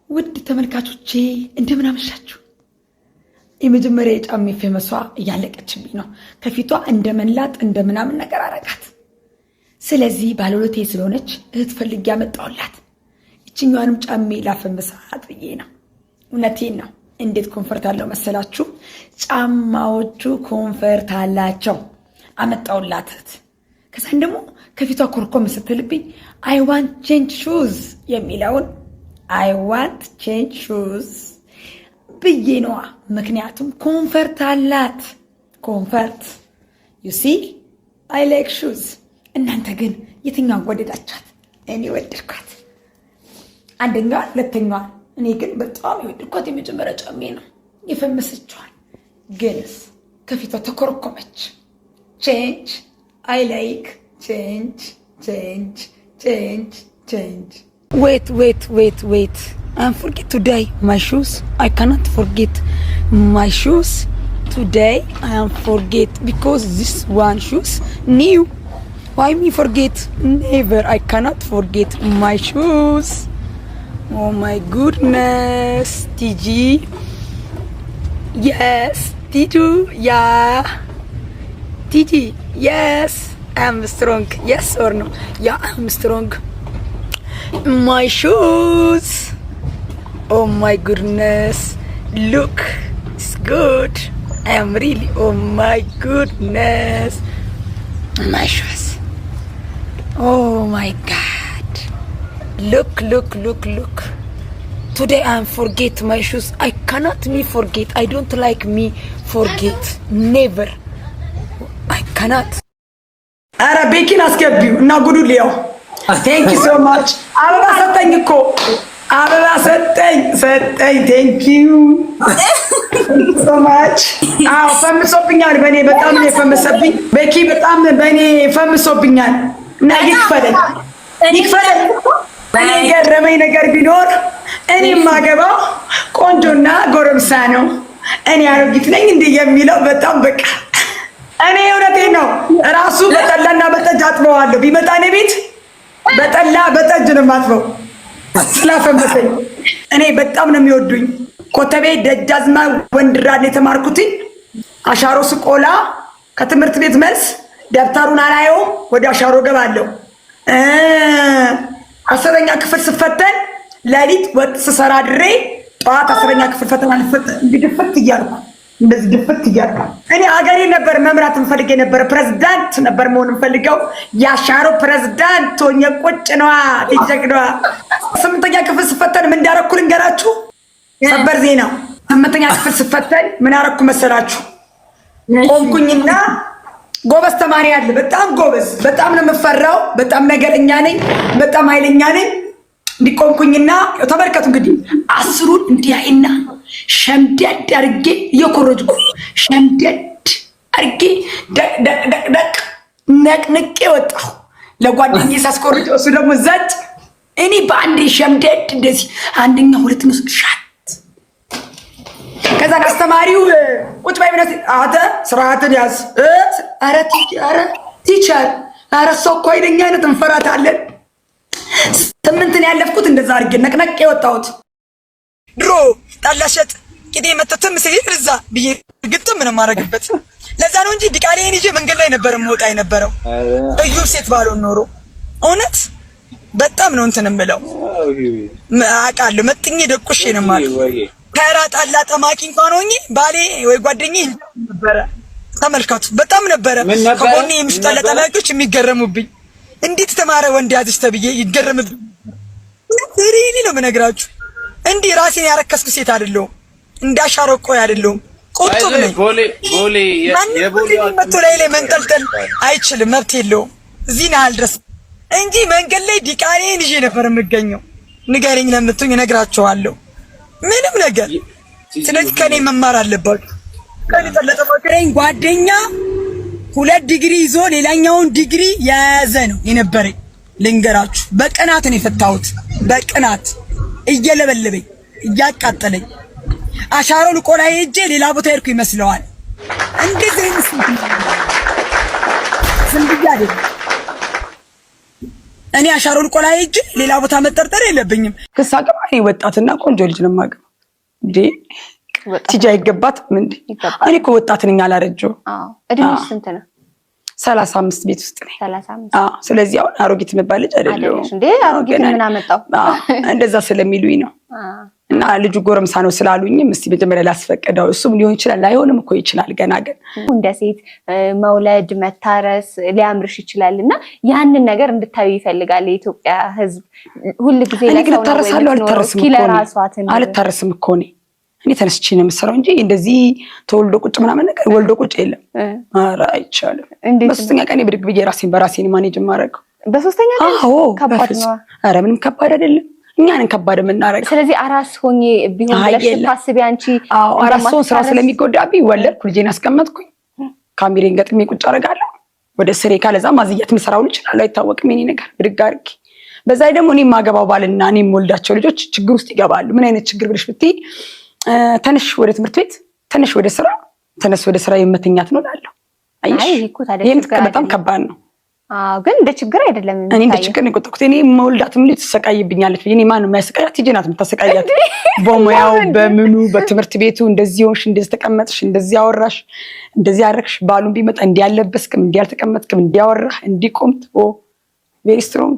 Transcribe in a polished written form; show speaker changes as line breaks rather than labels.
ውድ ተመልካቾቼ እንደምን አመሻችሁ። የመጀመሪያ የጫሜ ፌመሷ እያለቀችብኝ ነው። ከፊቷ እንደ መላጥ እንደ ምናምን ነገር አረጋት። ስለዚህ ባለውለቴ ስለሆነች እህት ፈልጌ ያመጣሁላት። ይችኛዋንም ጫሜ ላፈምሳት ብዬ ነው። እውነቴን ነው። እንዴት comfort አለው መሰላችሁ? ጫማዎቹ comfort አላቸው። አመጣሁላት እህት። ከዛን ደግሞ ከፊቷ ኮርኮም ስትልብኝ "I want change shoes" የሚለውን "I want change shoes" ብዬ ነዋ። ምክንያቱም comfort አላት። Comfort, you see, I like shoes። እናንተ ግን የትኛዋን ወደዳችኋት? እኔ ወደድኳት። አንደኛዋን፣ ሁለተኛዋን። እኔ ግን በጣም የወደድኳት የመጀመሪያ ጫሜ ነው የፈመሰችዋል። ግንስ ከፊቷ ተኮረኮመች። Change, I like change, change, change, change. Wait, wait, wait, wait. I forget today my shoes. I cannot forget my shoes today. I am forget because this one shoes new. Why me forget? Never. I cannot forget my shoes. Oh my goodness, TG. Yes, Tiju, yeah. TG, yes. I'm strong. Yes or no? Yeah, I'm strong. My shoes. Oh my goodness. Look, it's good. I am really, oh my goodness. My shoes. Oh my God. Look, look, look, look. Today I forget my shoes. I cannot me forget. I don't like me forget. Never. I cannot. አረ ቤኪን አስገቢው እና ጉዱ ሊያው። Thank you so much። አበባ ሰጠኝ እኮ፣ አበባ ሰጠኝ ሰጠኝ። Thank you so much። አዎ ፈምሶብኛል። በእኔ በጣም ነው የፈመሰብኝ። ቤኪ በጣም በእኔ ፈምሶብኛል እና ይክፈለኝ ይክፈለኝ። እኔ የገረመኝ ነገር ቢኖር እኔ የማገባው ቆንጆና ጎረምሳ ነው፣ እኔ አሮጊት ነኝ እንዲህ የሚለው በጣም በቃ እኔ እውነቴን ነው። ራሱ በጠላና በጠጅ አጥበዋለሁ። ቢመጣ እኔ ቤት በጠላ በጠጅ ነው የማጥበው ስላፈመሰኝ። እኔ በጣም ነው የሚወዱኝ። ኮተቤ ደጃዝማች ወንድይራድ የተማርኩትኝ አሻሮ ስቆላ ከትምህርት ቤት መልስ ደብተሩን አላየውም፣ ወደ አሻሮ ገባለሁ። 10ኛ ክፍል ስፈተን ሌሊት ወጥ ስሰራ ድሬ ጠዋት 10ኛ ክፍል ፈተና ልፈተን እንዲህ ድፍት እያልኩ፣ እንደዚህ ድፍት እያልኩ። እኔ አገሬ ነበር መምራት እንፈልግ የነበረ፣ ፕሬዝዳንት ነበር መሆን እንፈልገው። የአሻሮ ፕሬዝዳንት ሆኜ ቁጭ ነዋ፣ ቲጨቅ ነዋ። 8ኛ ክፍል ስፈተን ምን እንዳረኩ ልንገራችሁ። ሰበር ዜና። 8ኛ ክፍል ስፈተን ምን አረኩ መሰላችሁ? ቆምኩኝና ጎበዝ ተማሪ አለ፣ በጣም ጎበዝ፣ በጣም ነው የምፈራው፣ በጣም ነገረኛ ነኝ፣ በጣም ኃይለኛ ነኝ። እንዲቆምኩኝና ተመልከቱ እንግዲህ 10ሩን እንዲያይና ሸምደድ አድርጌ እየኮረጅኩ ሸምደድ አድርጌ ደቅ ነቅንቄ ወጣሁ። ለጓደኛዬ ሳስኮርጅ እሱ ደግሞ ዘጭ። እኔ በአንዴ ሸምደድ እንደዚህ አንደኛ፣ ሁለተኛ፣ ሻት። ከዛ አስተማሪው ቁጭ ባይ ብነት አንተ ስርዓትን ያዝ። ኧረ teacher፣ ኧረ እሷ እኮ ኃይለኛ አይነት እንፈራታለን። 8ን ያለፍኩት እንደዛ አድርጌ ነቅነቅ የወጣሁት። ድሮ ጠላ ሸጥ ቂጤ መተትም ሲል እዛ ብዬ ግጥም ነው የማደርግበት። ለዛ ነው እንጂ ዲቃሌን ይዤ መንገድ ላይ ነበር የምወጣ የነበረው። እዩብ ሴት ባልሆን ኖሮ እውነት በጣም ነው እንትን የምለው፣ አውቃለሁ። መጥኜ ደቁሼ ነው የማለው። ተራ ጠላ ጠማቂ እንኳን ሆኜ ባሌ ወይ ጓደኛዬ ነበረ። ተመልከቱ፣ በጣም ነበረ ከጎኔ የሚሸጡ ጠላ ጠማቂዎች የሚገረሙብኝ። እንዴት ተማረ ወንድ ያዝሽ ተብዬ ይገረምብኝ። Really ነው የምነግራችሁ። እንዲህ ራሴን ያረከስኩ ሴት አይደለሁም። እንዳሻረቆ አይደለሁም። ቁጡብ ነኝ። ማንም መቶ ላይ ላይ መንጠልጠል አይችልም፣ መብት የለውም። እዚህ ናህል ድረስ እንጂ መንገድ ላይ ዲቃሌን ይዤ ነበር የምገኘው። ንገረኝ ለምትሉኝ እነግራቸዋለሁ። ምንም ነገር። ስለዚህ ከኔ መማር አለባችሁ። ከኔ ጠለጠፈኝ ጓደኛ ሁለት ዲግሪ ይዞ ሌላኛውን ዲግሪ የያዘ ነው የነበረኝ። ልንገራችሁ፣ በቅናት ነው የፈታሁት። በቅናት እየለበለበኝ እያቃጠለኝ አሻሮ ልቆ ላይ ሄጄ ሌላ ቦታ ሄድኩ ይመስለዋል። እንደዚህ አይነት ዝም ብዬ አይደለም። እኔ አሻሮን ቆላ ሄጄ ሌላ ቦታ መጠርጠር የለብኝም። ክሳቅም እኔ ወጣትና ቆንጆ ልጅ ነው የማገባው። እንዴ ቲጂ አይገባትም እንዴ? እኔ እኮ ወጣት ነኝ፣ አላረጀሁም።
እድሜሽ ስንት ነው?
35 ቤት ውስጥ ነኝ። ስለዚህ አሁን አሮጊት የምባል ልጅ አይደለሁም።
አሮጊት ምን አመጣው?
እንደዛ ስለሚሉኝ ነው። እና ልጁ ጎረምሳ ነው ስላሉኝም እስቲ መጀመሪያ ላስፈቅደው። እሱም ሊሆን ይችላል ላይሆንም እኮ ይችላል። ገና ግን
እንደ ሴት መውለድ መታረስ ሊያምርሽ ይችላል እና ያንን ነገር እንድታዩ ይፈልጋል የኢትዮጵያ ሕዝብ ሁል ጊዜ።
እኔ ግን እታረሳለሁ አልታረስም እኮ አልታረስም እኮ እኔ እኔ ተነስቼ ነው የምሰራው እንጂ እንደዚህ ተወልዶ ቁጭ ምናምን ነገር ወልዶ ቁጭ የለም። ኧረ አይቻልም። በሶስተኛ ቀን ብድግ ብዬ ራሴን በራሴን manage የማደርገው።
በሶስተኛ ቀን?
አዎ። ኧረ ምንም ከባድ አይደለም። እኛንን ከባድ የምናደርገው።
ስለዚህ አራስ ሆኜ ቢሆን ብለሽ ታስቢ አንቺ?
አዎ፣ አራስ ስሆን ስራ ስለሚጎዳብኝ ወለድኩ፣ ልጄን አስቀመጥኩኝ፣ ካሜሬን ገጥሜ ቁጭ አደርጋለሁ ወደ ስሬ። ካለዛ ማዝያት የምሰራውን እችላለሁ፣ አይታወቅም የኔ ነገር ብድግ አድርጌ። በዛ ላይ ደግሞ እኔ የማገባው ባልና እኔ የምወልዳቸው ልጆች ችግር ውስጥ ይገባሉ። ምን አይነት ችግር ብለሽ ብትይ፣ ተነሽ ወደ ትምህርት ቤት፣ ተነሽ ወደ ስራ፣ ተነስ ወደ ስራ የመተኛት ነው እላለሁ። አየሽ፣ ይህም በጣም ከባድ ነው።
ግን እንደ ችግር አይደለም።
እኔ እንደ ችግር ነው የቆጠርኩት። እኔ መውልዳትም ልጅ ትሰቃይብኛለች። እኔ ማነው የሚያሰቃያት? ቲጂ ናት የምታሰቃያት። በሙያው በምኑ በትምህርት ቤቱ እንደዚህ ሆንሽ፣ እንደዚህ ተቀመጥሽ፣ እንደዚህ አወራሽ፣ እንደዚህ አደረግሽ፣ ባሉን ቢመጣ እንዲያለበስክም እንዲያልተቀመጥክም እንዲያወራህ እንዲቆምት very strong።